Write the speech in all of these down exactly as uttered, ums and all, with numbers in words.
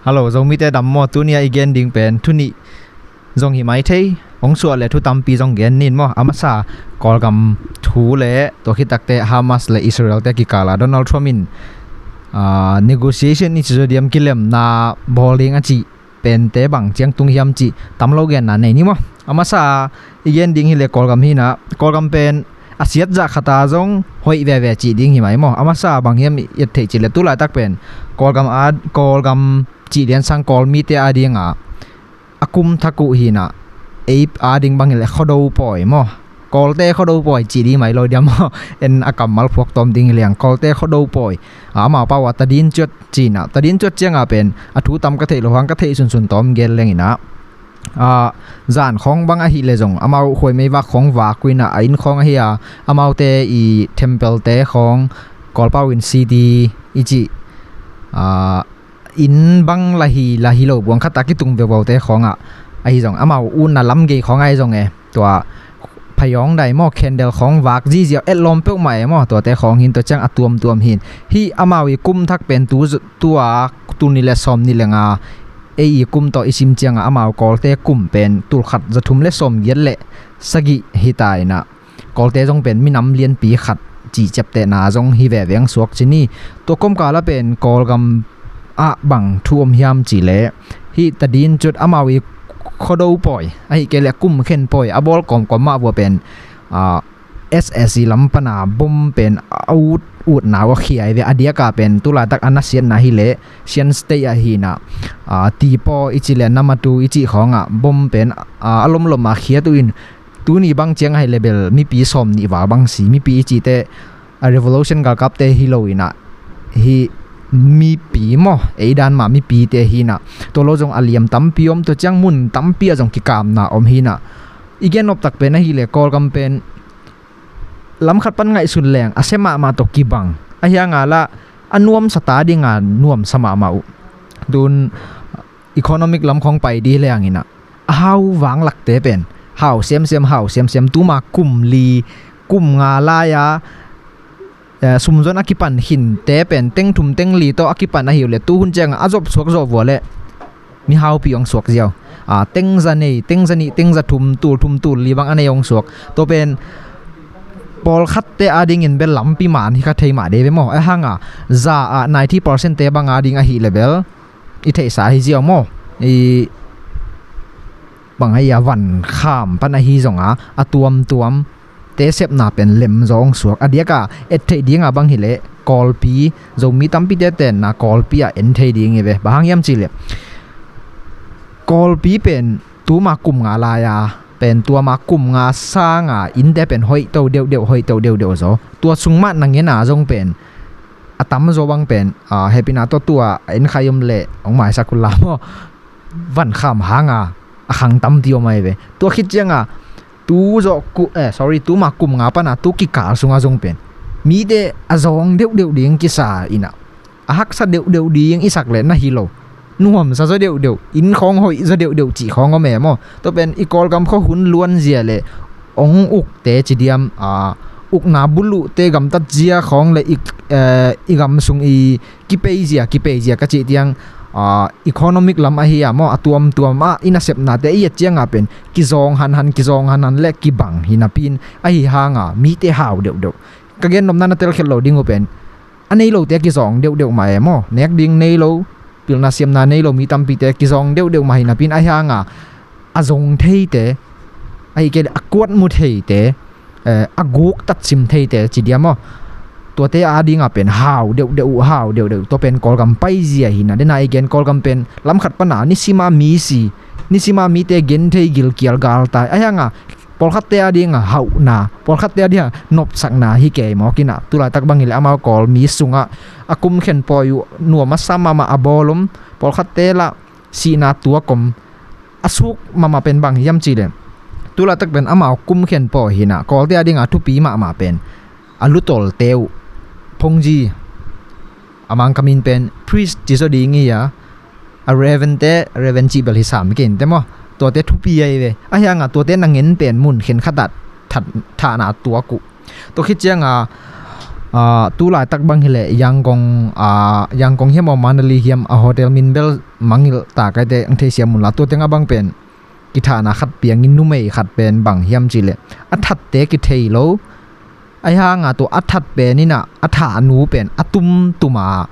Hello, Zomite dam maw? Tuni a i gen ding pen thu nih zong hi mai thei. Hong suah le thu tampi zong gen ning maw? A masa Kawlgam thu le tua khit takteh Hamas le Israel te kikal a Donald Trump in, ah, negotiation i ci zaw diam, kilemna bawl ding a cih pente bang ciang tung hiam cih tam lo genna nei ni maw? A masa i gen ding hi le Kawlgam hi na, Kawlgam pen a siat zah khat a zong hoih veve cih ding hi mai maw? A masa bang hiam i et theih cih le tu laitak pen Kawlgam a, Kawlgam cih lian sang Kawlmite a ding a, a kum thak uh hi na, ei a ding bang hi le Khuado pawi maw? Kawlte Khuado pawi cih ding mai lo diam maw? En a kammal phuak tawm ding hi leng, Kawlte Khuado pawi. A, amau pau a Tadin Cuat ci na, Tadin Cuat ciang a pen a thu tam ka theih lo hang, ka theih sunsun tawm gen leng hi na. A, zan khawng bang ahi le zong amau khuai meivak khawng vak uh hi na, a inn khawng ahi a, amaute i temple te khawng, Kawlpau in city i cih, a, inn bang la hi, la hi lo buang khat a kitung veuvaute khawng ah ahi zong, amau utna lam gei khawng ahi zong e, tua phayawng dai maw, candle khawng vak ziziau, et lawm peuhmah e maw? Tuate khawng hin, tua ciang a tuamtuam hin. Hih amau i kum thak pen tu, tua tul nih le sawm nih le nga, ei i kum tawh i sim ciang a, amau Kawlte kum pen tul khat za thum le sawm giat le sagih hi ta hi na. Kawlte zong pen minam lianpi khat cih ciaptehna zong hi veve ang suak ci ni. Tua kawmkal ah pen Kawlgam ah bang thu om hiam cih le, hih Tadin Cuat amau i Khuado pawi, ahih kei le kum khen pawi a bawl kawmkawm mah vua pen, a, S A C lam pan a bom pen a ut, utna uh a khia hi ve. A diak a pen tu laitak a nasiatna hi le Shan State ah hi na, a, Tipaw i cih le Namatu i cih khawng ah bom pen, a, a lomlom a khiat uh in, tuni bang ciang ahi le bel mipi sawm nih val bang si, mipi i cihte, a, revolution galkapte hi lo hi na, hih mipi maw, ei dan mah mipite hi na. Tua lo zong a liam tampi om, tua ciang mun tampi ah zong kikamna om hi na. I gen nop tak pen ahi le Kawlgam pen lam khat pan ngaihsun leng a sia mahmah tawh kibang, ahi hang a la a nuamsa ta ding a nuamsa mahmah uh. Tun economic lam khawng pai dih leng hi na, a hau vanglakte pen hau semsem, hau semsem. Tuma kum li, kum nga lai a, eh, sumzon a kipan khinte pen teng thum teng li tawh a kipan ahi uh le, tuhun ciang a zop suak zawh vua le mihaupi hong suak ziau. A, teng za nei, teng za nih, teng za thum, tul thum tul li bang a nei hong suak. Tua pen pawlkhatte a dingin bel lampi man hi kha thei mah dei ve maw? Ahi hang a za a ninety percent te bang a ding ahi le bel i theihsa hi ziau maw? I bang ahi a, van kham pan ahi zong a, a tuamtuam te sepna pen lem zaw hong suak. A diak a et theih ding a bang hi le Kawlpi, Zomi tampi te tenna Kawlpi ah en thei ding hi ve. Bang hang hiam cih le Kawlpi pen tuma kum nga lai a pen, tuama kum nga sang a innte pen hoih to deuhdeuh, hoih to deuhdeuh zaw. Tua sung mah na ngen a zong pen a tam zaw bang pen, a, hehpihna tawh tua a en khai om le hong maisak uh la maw? Van kham hang a a khang tampi om ahi ve. Tua khit ciang a tu zawh ku, eh, sorry, tuma kum nga pan a tu kikal sung a zong pen mite a zawng deuhdeuh ding kisa hi na, a haksa deuhdeuh ding i sak le na hi lo, nuamsa zaw deuhdeuh, inn khawng hoih zaw deuhdeuh cih khawng om e maw? Tua pen i Kawlgam khua hun luan zia le hong ukte ci diam, a, ukna buluhte gamtat zia khawng le i, eh, i gam sung i kipei zia, kipei zia ka cih tiang, a, economic lam ahi a maw, a tuamtuam ah i nasepnate i et ciang a pen kizawng hanhan, kizawng hanhan le kibang hi napi in, ahi hang a mite hau deuhdeuh. Ka gen nopna na telkhial lo ding uh pen a nei lote a kizawng deuhdeuh mah e maw? Nek ding nei lo, pilna siamna nei lo mi tampite kizawng deuhdeuh mah hi napi in, ahi hang a a zong theite, ahi kei le a kuat mu theite, eh, a guk tatsim theite ci diam maw? Tuate a ding a pen hau deuhdeuh uh, hau deuhdeuh. Tua pen Kawlgam paizia hi na. Dena i gen Kawlgam pen lam khat pan a nisima mi si, nisima mite gen thei, gilkial galtai. Ahi hang a pawlkhatte a ding a hauhna, pawlkhatte a ding a nopsakna hi kei mawk hi na. Tu laitak bang hi le amau Kawlmi sung ah a kum khen pawi uh nuam a sa mahmah a bawl om, pawlkhatte lah sihna tuak om. A suk mahmah pen bang hiam cih le, tu laitak pen amau kum khen pawi hi na, Kawlte a ding a thupi mahmah pen a lutolte uh, phongzi, a Mangkam in pen priest ci zaw ding hi a, a reverend te, reverend cih bel hi sam kei in te maw? Tuate thupi ahi ve. Ahi hang a tuate na ngen pen mun khen khat ah that, thahna tuak uh. Tua khit ciang a Ah, tu laitak bang hileh Yangon, ah, Yangon hiam aw Mandalay hiam a hotel min bel mangngilh ta, kaite ang theisiam unla, tua tengah bang pen kithahna khat piangin numei khat pen bang hiam cihleh a thatte kithei lo. Ahi hanga tua a that pen inah a thahnu pen a tumtuma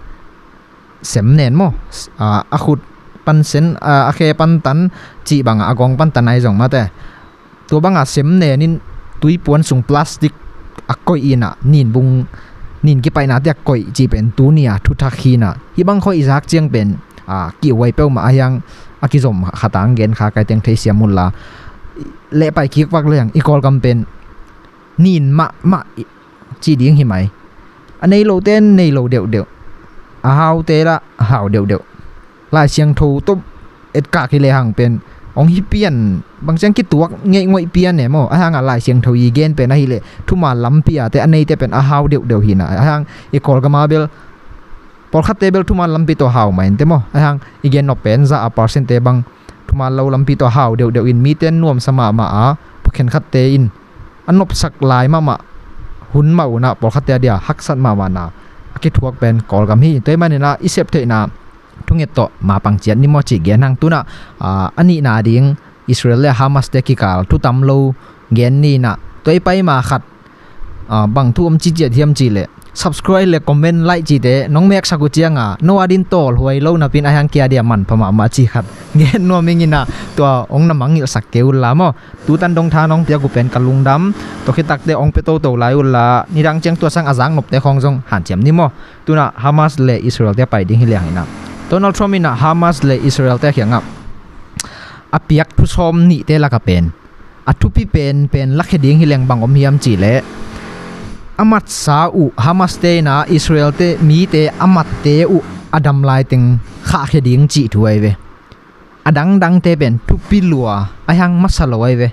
sem nen maw? Ah, a khut pan sen, ah, a khe pan tan cih banga a gawng pan tan ahi zong mate. Tua banga sem nenin tuipuan sung plastic a koih inah ninbung, nin kipaihnate a koih cih pen tuni-a thuthak hinah. Hih bang khawh i zak ciang pen, ah, kihhuai peuhmah ahi hang a kizom khatang gen kha, kaite ang theisiam unla. Lehpai kik vak leng i Kawlgam pen nin mahmah i, ci ding hi mai. A nei lote nei lo deuhdeuh, a haute la hau deuhdeuh. Lai Siangtho tawh etkak hi lehang pen hong hi pian, bang ciang kituak ngeih ngoih pian e maw? Ahi hanga Lai Siangtho i gen pen ahileh thuman lampi-ate a neite pen a hau deuhdeuh hinah. Ahi hang i Kawlgama bel pawlkhatte bel thuman lampi tawh hau mah inte maw? Ahi hang i gen nop pen za a percent-te bang thuman lo lampi tawh hau deuhdeuh in mite nuamsa mahmah a, pawlkhenkhatte in a nopsak lai mahmah hun mah unah pawlkhatte a dia haksat mahmahna a kithuak pen Kawlgam hi. Tua ahih maninah i sep theihna thunget tawh mapang ciat ni maw cih gen hang. Tunah, ah, a nihna ding Israel le Hamas-te kikal thu tam lo gen ni inah, tua i paima khat, ah, bang thu om ciciat hiam cihleh subscribe le comment, like cihte nong meksak uh cianga no adin tawlhuai lo napin ahi hang kia dia manpha mahmah cih khat gen nuam ing inah, tua hong na mangngilhsak kei unla maw? Tutan dongtha nong piak uh pen ka lungdam. Tua khitakte hong pia toto lai unla, nidang ciang tua sang a zak nopte khawng zong hanciam ni maw? Tunah Hamas le Israel-te a pai ding hi lehang inah, Donald Trump inah Hamas le Israel-te a kiangah a piak thu sawm nihte laka pen a thupi penpen lakhia ding hi leng bang om hiam cihleh, a matsa uh Hamas-te inah Israel-te mite a matte uh a dam laiteng khahkhia ding cih thu ahi ve. A dangdangte pen thupi lua, ahi hang masa lo ahi ve.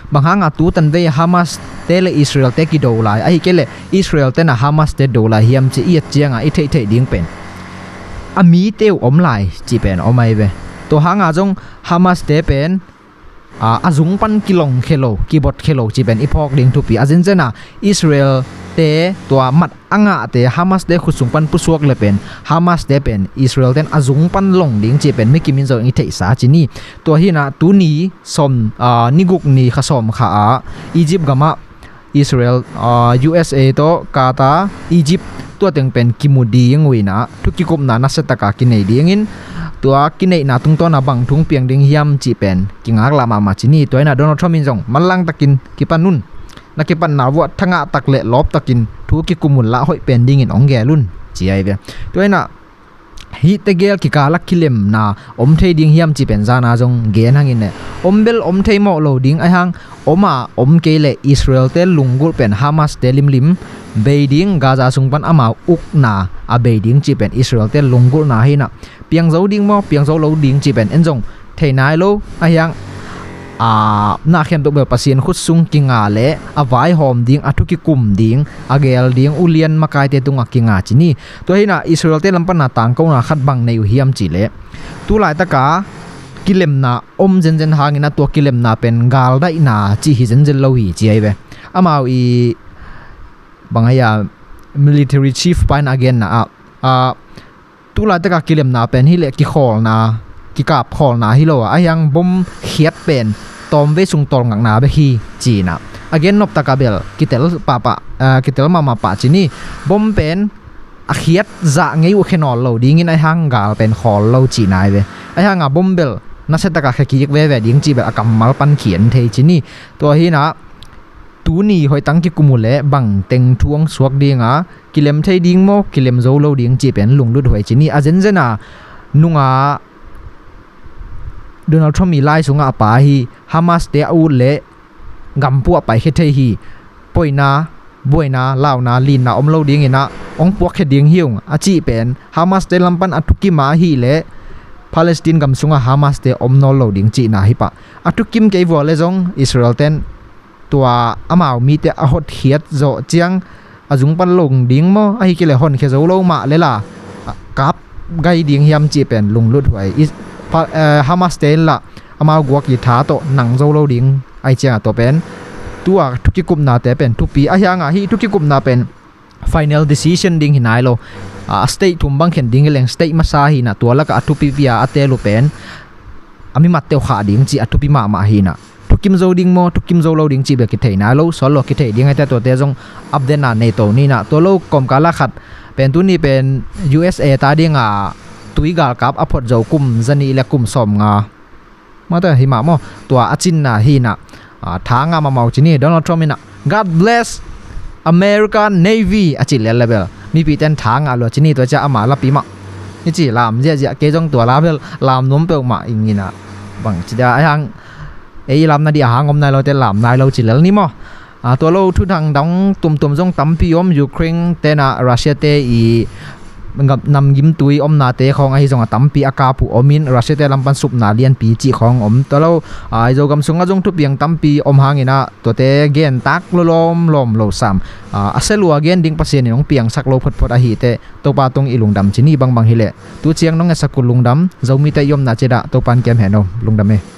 Bang hanga tutan vei Hamas-te le Israel-te kido lai, ahih kei leh Israel-ten a Hamas-te do lai hiam cih i et cianga i theihtheih ding pen a mite uh om lai cih pen om ahi ve. Tua hanga zong Hamas-te pen, a, a zung pan kilongkhia lo, kibotkhia lo cih pen i phawk ding thupi. A zenzen a Israel-te tua mat a ngahte Hamas-te khut sung pan pusuak le pen Hamas-te pen Israel-ten a zung pan long ding cih pen mikim in zong i theihsa ci ni. Tua hinah tuni sawm, a, ni guk ni kha sawm kha ah Egypt gamah Israel, a, U S A tawh Qatar, Egypt, tua teng pen kimu ding uh inah thu kikupna nasiataka kinei dingin, tua kineihna tungtawna bang thu hong piang ding hiam cih pen kingaklah mahmah ci ni. Tua inah Donald Trump in zong manlangtakin kipan un, na kipatna vuah thangahtak le lawptakin thu kikum unla hoih pen dingin hong gel un ci ahi ve. Tua inah hih tegel kikala kilemna om thei ding hiam cih pen zana zong gen hangin e, om bel om thei mawh lo ding, ahi hang om a om kei leh Israel-te lunggulh pen Hamas-te limlim bei ding, Gaza sung pan amau ukna a bei ding cih pen Israel-te lunggulhna hinah, piangzo ding maw, piangzo lo ding cih pen en zong thei nai lo, ahi hang, a, na khempeuh bel Pasian khut sung kinga le a vaihawm ding, a thu kikum ding, a gel ding ulian makaite tungah kinga ci ni. Tua hinah Israel-te lam pana tangkona khat bang nei uh hiam cihleh, tu laitaka kilemna om zenzen hangin a tua kilemna pen galdaihna cih hi zenzen lo hi ci ahi ve. Amau i bang ahi a military chief pa in a genna ah, a, tu laitaka kilemna pen hileh kikhawlna, kikapkhawlna hi lo a, ahi hang bom khiat pen tawmvei sung tawlngakna bek hi ci inah. A gen noptaka bel kitel pahpah, a, kitel mahmah pah ci ni. Bom pen a khiat zah ngei uh khia nawl lo dingin ahi hang gal pen khawl lo cihna ahi ve. Ahi hanga bom bel nasiataka khia kik veve ding cih bel a kammal pan khian thei ci ni. Tua hinah tuni hoihtang kikum uh leh bangteng thu hong suak dinga, kilem thei ding maw, kilem zo lo ding cih pen lunglut huai ci ni. A zenzen a nunga Donald Trump i lai sungah a pa hi, Hamas-te a ut leh gampuah paikhia thei hi, poina, buaina, launa, linna om lo dinginah hong puakkhia ding hi ung a cih pen Hamas-te lam pan a thukima ahileh Palestine gam sungah Hamas-te om nawl lo ding cihna hi pah. A thukim kei vua le zong Israel-ten tua amau mite a hotkhiat zawh ciang a zung pan long ding maw, ahi kei leh honkhia zo lo mah lela kap gai ding hiam cih pen lunglut huai. I, pa, eh, Hamas-te in lah amau guak i tha tawh nang zo lo ding ahi cianga tua pen tua thukikupnate pen thupi ahi hanga hih thukikupna pen final decision ding hi nai lo. A state thum bang khen ding hi leng state masa hi na, tua lakah a thupipi a a tel uh pen a mimatte uh khah ding cih a thupi mahmah hi na. Thukim zo ding maw, thukim zo lo ding cih bek kithei nai lo, sawt lo kithei ding hi te, tuate zong update na nei to ni na. Tua lo kawmkal a khat pen tuni pen U S A ta ding a tui galkap a phot zo kum zanih le kum sawmnga. Mate hi mah maw, tua a cinna hi na. A, tha ngah mahmah uh ci ni, Donald Trump in a, "God bless American Navy," a cih lel le bel mipi ten tha ngah lua ci ni, tua ciah ama lapi mah. I ci lam ziahziah, kei zong tua la bel lam nuam peuhmah ing in a. Bang ci dia, a hang ei lam na dih a hang om nai lo te lam nai lo ci lel ni maw. A, tua lo thu dangdang tuamtuam zong tampi om, Ukraine te na Russia te i ngap-, namgimtui omnate khawng ahi zong a tampi a kap uh om in, Russia te lam pan supna lianpi cih khawng om. Tua lo, a, i Zogam sungah zong thupiang tampi om hangin a, tuate gen tak lo lawm lawm lo sam. A, a sel uh a gen ding Pasian in hong piangsak lo photphot ahi te, Topa tung i lungdam ci ni bangbang hi leh. Tu ciang nong etsak uh lungdam, Zomite i omna ciat ah Topa in kem hen o, lungdam e.